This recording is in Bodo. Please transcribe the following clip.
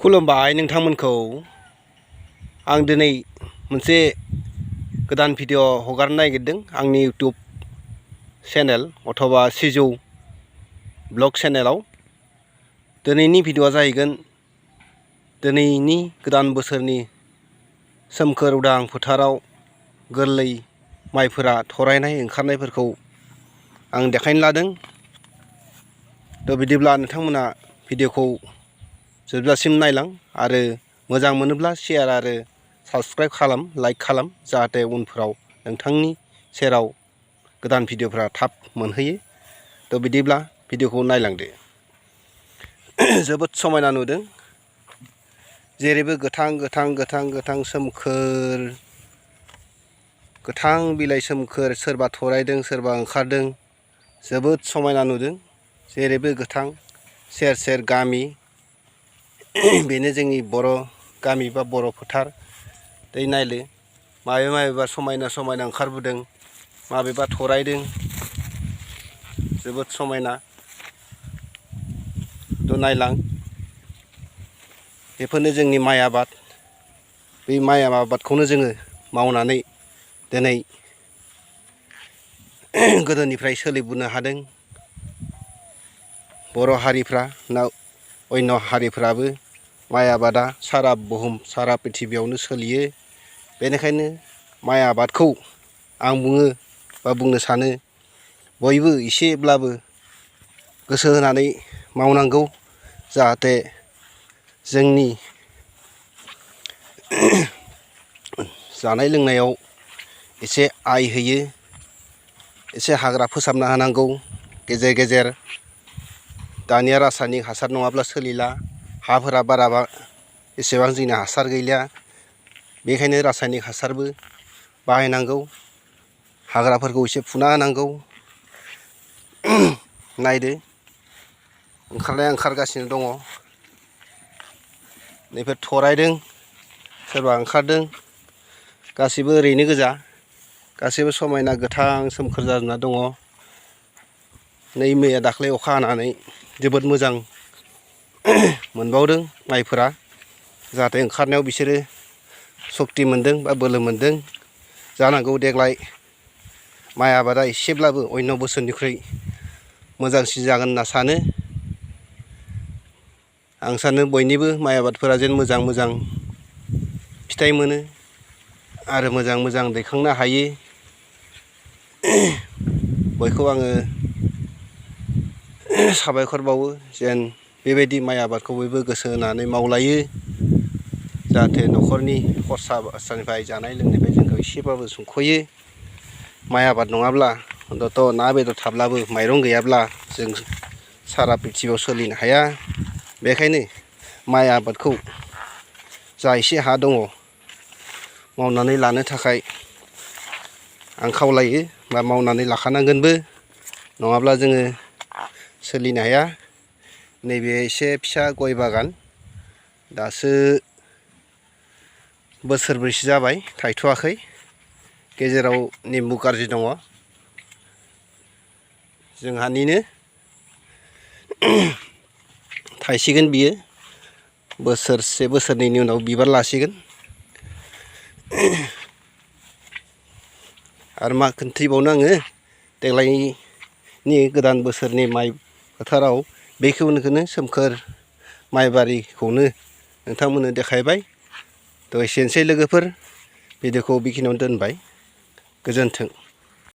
खुलुमबाय नोंथांमोनखौ आं दिनै मोनसे गोदान भिडिअ हगारनो नागिरदों आंनि इउट्युब चेनेल अथवा सिजौ ब्लग चेनेलाव। दिनैनि भिडिअआ जाहैगोन दिनैनि गोदान बोसोरनि सोमखोर उदां फोथाराव गोरलै माइफोरा थरायनाय ओंखारनायफोरखौ आं देखायनो लादों। बिदिब्ला नोंथांमोना भिडिअखौ जोबजासिम नायलां आरो मोजां मोनोब्ला शेयार आरो साबस्क्राइब खालाम, लाइक खालाम, जाहाथे उनफोराव नोंथांनि सेराव गोदान भिडिअफ्रा थाब मोनहैयो। बिदिब्ला भिडिअखौ नायलांदो। जोबोद समायना नुदों, जेरैबो गोथां गोथां गोथां गोथां सोमखोर, गोथां बिलाइ सोमखोर, सोरबा थरायदों सोरबा ओंखारदों। जोबोद समायना नुदों, जेरैबो गोथां। सेर सेर गामि, बेनो जोंनि बर' गामि बा बर' फोथार। दै नायले माबेबा समायना समायना ओंखारबोदों, माबेबा थरायदों। जोबोद समायना नायलां। बेफोरनो जोंनि माइ आबाद। बे माइ आबादखौनो जोङो मावनानै दिनै गोदोनिफ्राय सोलिबोनो हादों। बर' हारिफ्रा ना अन्य हारिफ्राबो माइ आबादा सारा बुहुम सारा प्रिथिबियावनो सोलियो। बेनिखायनो माइ आबादखौ आं बुङो बा बुंनो सानो, बयबो एसेब्लाबो गोसो होनानै मावनांगौ, जाहाथे जोंनि जानाय लोंनायाव एसे आय होयो। एसे हाग्रा फोसाबना होनांगौ गेजेर गेजेर। दानिया रासायनिक हासार नङाब्ला सोलिला, हाफोरा बाराबा एसेबां जोंना हासार गैलिया। बेखायनो रासायनिक हासारबो बाहायनांगौ, हाग्राफोरखौ एसे फुना होनांगौ। नायदो ओंखारनाया ओंखारगासिनो दङ। नैफोर थरायदों, सोरबा ओंखारदों। गासैबो ओरैनो गोजा, गासैबो समायना गोथां सोमखोर जाजोबना दङ। नै मैया दाख्लै अखा हानानै जोबोद मोजां मोनबावदों माइफोरा, जाहाथे ओंखारनायाव बिसोरो सक्ति मोनदों बा बोलो मोनदों। जानांगौ देग्लाय माइ आबादा एसेब्लाबो अन्य बोसोरनिख्रुइ मोजांसिन जागोन होनना सानो। आं सानो बयनिबो माइ आबादफोरा जेन मोजां मोजां फिथाइ मोनो आरो मोजां मोजां दैखांनो हायो। बयखौ आङो साबायखर बावो, जेन बेबायदि माइ आबादखौ बयबो गोसो होनानै मावलायो, जाहाथे न'खरनि खरसा बरसानिफ्राय जानाय लोंनायनिफ्राय जोंखौ एसेबाबो सुंख'यो। माइ आबाद नङाब्ला अन्तत' ना बेदर थाब्लाबो माइरं गैयाब्ला जों सारा प्रिथिबियाव सोलिनो हाया। बेखायनो माइ आबादखौ जा एसे हा दङ मावनानै लानो थाखाय आं खावलायो, बा मावनानै लाखानांगोनबो, नङाब्ला जोङो सोलिनो हाया। नैबे एसे फिसा गय बागान, दासो बोसोरब्रैसो जाबाय, थायथ'वाखै। गेजेराव नेमबु कारजि दङ जोंहानिनो। थायसिगोन बियो बोसोरसे बोसोरनैनि उनाव बिबार लासिगोन। आरो मा खोन्थिबावनो आङो, देग्लायनि गोदान बोसोरनि माइ फोथाराव बेखिनिखौनो सोमखोर माइबारिखौनो नोंथांमोननो देखायबाय। एसेनोसै लोगोफोर, भिडिअखौ बेखिनियावनो दोनबाय। गोजोन्थों।